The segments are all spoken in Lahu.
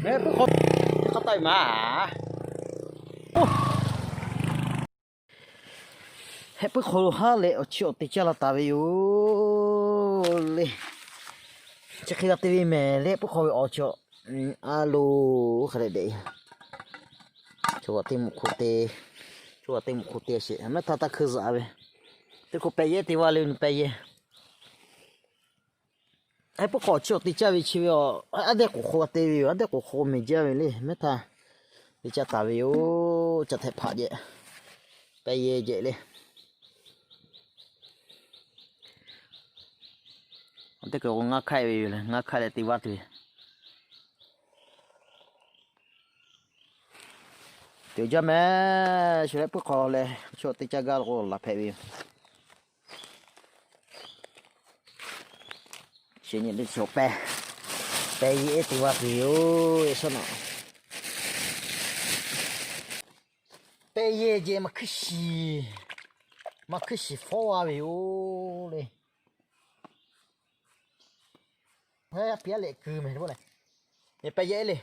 Heh puiˉ hk'aw, hk'aˇ taˆ ve maˇ. Heh puiˉ hk'aw lo haˉ leh awˬ chi awˬ te caˇ la taˍ ve yoˬ le. Chi hk'e g'a te ve mehˍ le, heh puiˉ hk'aw ve awˬ chi awˬ, a lo, oˇ hk'a dehꞈ dehꞈ, chaw g'a teˇ muꞈ hk'oˆ te, chaw g'a teˇ muꞈ hk'oˆ te sheˍ, mehˉ htaˇ taˇ hkui zuhꞈ ve. Teˇ hk'o pehꞈ yehˇ te vaˇ le, nu pehꞈ yehˇ. Heh puiˉ hk'aw chi awˬ te caˇ ve chi ve aˬ, aˉ dehˇ k'oˍ hk'aw g'a te ve yoˬ. Aˉ dehˇ k'oˍ hk'aw mehˍ jaˇ ve le, mehˉ htaˇ te caˇ taˍ ve yoˬ. Caꞈ htehꞈ hpaꞈ jehˬ, pehꞈ yehˇ jehˬ le. Teˇ hk'e k'o ngaˇ hkaˆ ve yoˬ le, ngaˇ hkaˆ leh te vaˇ tuˬ ve. Teˇ jaˇ mehˍ, shu leh puiˉ hk'aw leh chaw teˇ caˇ gaˇ lo k'o laˬ hpehꞈ ve yoˬ. Chi nyi le, chi pehꞈ, pehꞈ yehˇ te vaˇ tuˬ yoˬ. Sha naꞈ pehꞈ yehˇ jehˬ maˇ hkuiˉ shiˍ, maˇ hkuiˉ shiˍ fawˉ a ve yoˬ le. Haˉ piˇ aˉ leh keu mehˍ le, pehꞈ yehˇ le.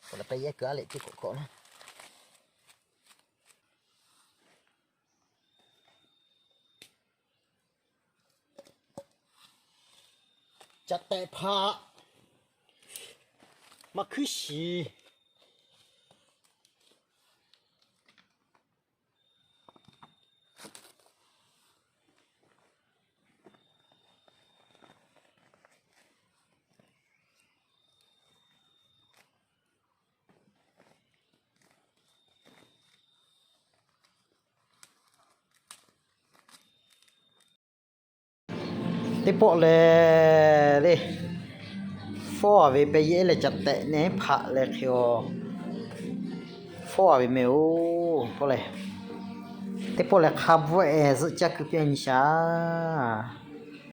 K'awꞈ la pehꞈ yehˇ keu aˉ leh teˇ k'awꞈ hkawꞈ naˉ. Caꞈ tehꞈ hpaꞈ, maˇ hkuiˉ shiˍ. Teˇ pawˆ lehˬ le, fawˉ a ve pehꞈ yehˇ leh caꞈ tehꞈ nehˉ hpaꞈ leh hk'e a, fawˉ a ve mehˍ oˬ pawˆ lehˬ. Teˇ pawˆ lehˬ hk'a bvuhˆ ehˬ zuhˆ caˇ keu piˇ nyi shaˍ.